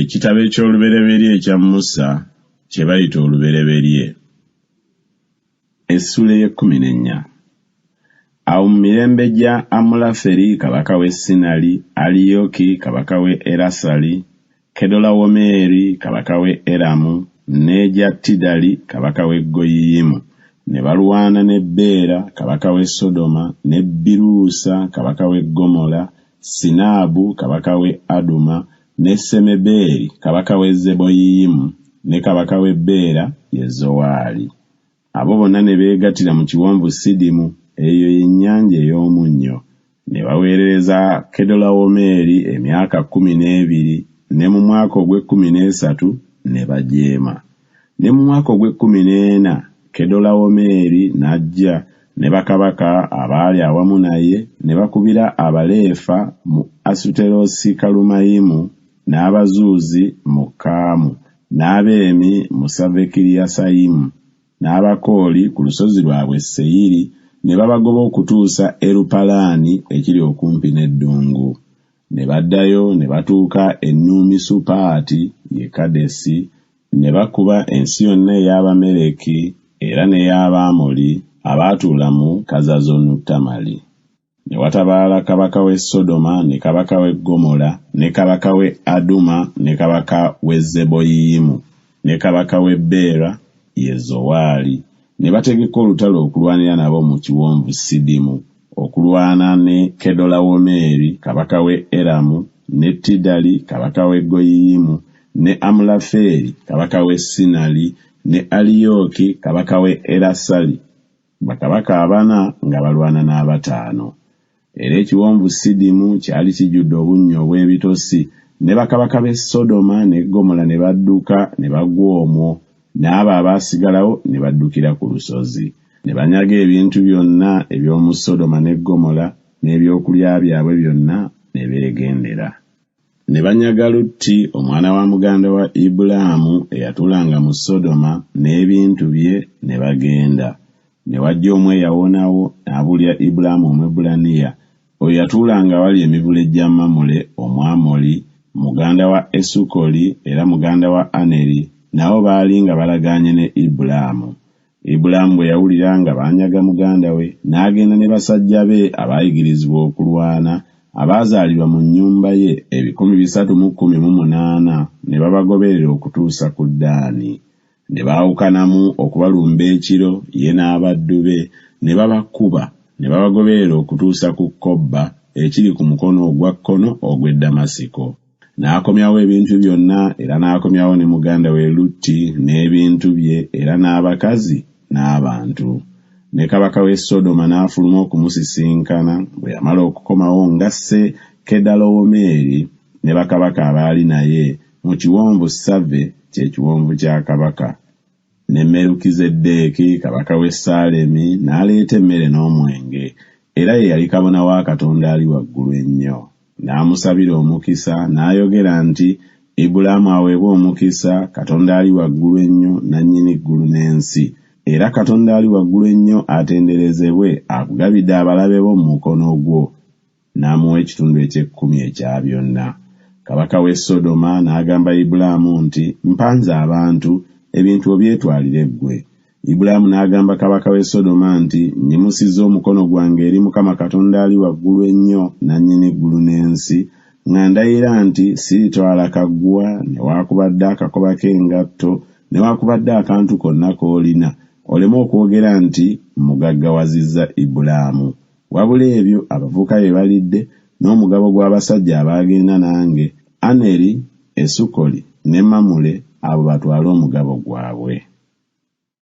Ekitabo eky'Olubereberye ekya Musa kye bayita Olubereberye. Essuula ey'ekkumi n'ennya. Awo mu mirembe gya Amulaferi kabaka w'e Sinali, Aliyoki kabaka w'e Erasali, Kedolawomeeri kabaka w'e Eramu, n'egya Tidali kabaka w'e Goyiyimu, ne balwana ne Beera kabaka w'e Sodoma, ne Biruusa kabaka w'e Ggomola, Sinaabu kabaka w'e Aduma, ne Semebeeri kabaka w'e Zeboyiyimu, ne kabaka w'e Bera, ye Zowaali. Abo bonna ne beegattira mu kiwonvu Sidimu, eyo ye Nnyanja ey'Omunnyo. Ne baweerereza Kedolawomeeri emyaka kkumi n'ebiri, ne mu mwaka ogw'ekkumi n'esatu ne bajeema. Ne mu mwaka ogw'ekkumi n'ena Kedolawomeeri n'ajja ne bakabaka abaali awamu naye ne bakubira Abaleefa mu Asuterosikalumayimu n'Abazuuzi mu Kaamu n'Abeemi mu Savekiriyasayimu n'Abakooli ku lusozi lwabwe Seyiri ne babagoba okutuusa Erupalaani ekiri okumpi n'eddungu. Ne baddayo ne batuuka e Nuumisupaati, ye Kadesi, ne bakuba ensi yonna ey'Abameleki era n'ey'Abaamoli abaatuula mu Kazazonutamali. Ne watabaala kabaka w'e Sodoma ne kabaka w'e Ggomola ne kabaka w'e Aduma ne kabaka w'e Zeboyiyimu ne kabaka w'e Bera, ye Zowaali, ne bategeka olutalo okulwanira nabo mu kiwonvu Sidimu, okulwana ne Kedolawomeeri kabaka w'e Eramu ne Tidali kabaka w'e Goyiyimu ne Amulafeeri kabaka w'e Sinali ne Aliyooki kabaka w'e Erasali, bakabaka abana nga balwana n'abataano. Era ekiwonvu Sidimu kyali kijjudde obunnya obw'ebitosi, ne bakabaka b'e Sodoma ne Ggomola ne badduka ne bagwa omwo, n'abo abaasigalawo ne baddukira ku lusozi. Ne banyaga ebintu byonna eby'omu Sodoma ne Ggomola n'ebyokulya byabwe byonna ne beegendera. Ne banyaga Lutti omwana wa muganda wa Ibulaamu eyatuulanga mu Sodoma n'ebintu bye ne bagenda. Ne wajja omu eyawonawo n'abuulira Ibulaamu Omwebbulaniya, oyo yatuulanga awali emivule gya Mamule Omwamoli, muganda wa Esukoli era muganda wa Aneri, nabo baali nga balagaanye ne Ibulaamu. Ibulaamu bwe yawulira nga banyaga muganda we, n'agenda ne basajja be abaayigirizibwa okulwana, abaazaalirwa mu nnyumba ye, 318, ne babagoberera okutuusa ku Ddaani. Ne baawukanamu okubalumba ekiro, ye n'abaddu be, ne babakuba, ne babagoberera okutuusa ku Kobba, ekiri ku mukono ogwa kkono ogw'e Damasiko. N'akomyawo ebintu byonna era n'akomyawo ne muganda we Lutti n'ebintu bye era n'abakazi n'abantu. Ne kabaka w'e Sodoma n'afuluma okumusisinkana bwe yamala okukomawo ng'asse Kedalowomeeri ne bakabaka abaali naye mu kiwonvu Save, kye kiwonvu kya kabaka. Ne Merukizeddeeki kabaka w'e Ssaalemi n'aleeta emmere n'omwenge, era ye yali kabona wa Katonda Ali Waggulu Ennyo. N'amusabira omukisa, n'ayogera nti, Ibulaamu aweebwe omukisa, Katonda Ali Waggulu Ennyo, nannyini ggulu n'ensi. Era Katonda Ali Waggulu Ennyo atenderezebwe, akugabidde abalabe bo mu mukono gwo. N'amuwa ekitundu eky'ekkumi ekya byonna. Kabaka w'e Sodoma n'agamba Ibulaamu nti, Mpa nze abantu, ebintu obyetwalire ggwe. Ibulaamu n'agamba kabaka w'e Sodoma nti, Nnyimusizza omukono gwange eri Mukama Katonda Ali Waggulu Ennyo, nannyini ggulu n'ensi, nga ndayira nti siritwala kaguwa newaakubadde akakoba k'engatto newaakubadde akantu konna k'olina, oleme okwogera nti, Mmugaggawazizza Ibulaamu. Wabula ebyo abavubuka bye balidde, n'omugabo gw'abasajja abaagenda nange, Aneri, Esukoli ne Mamule, abo batwale omugabo gwabwe.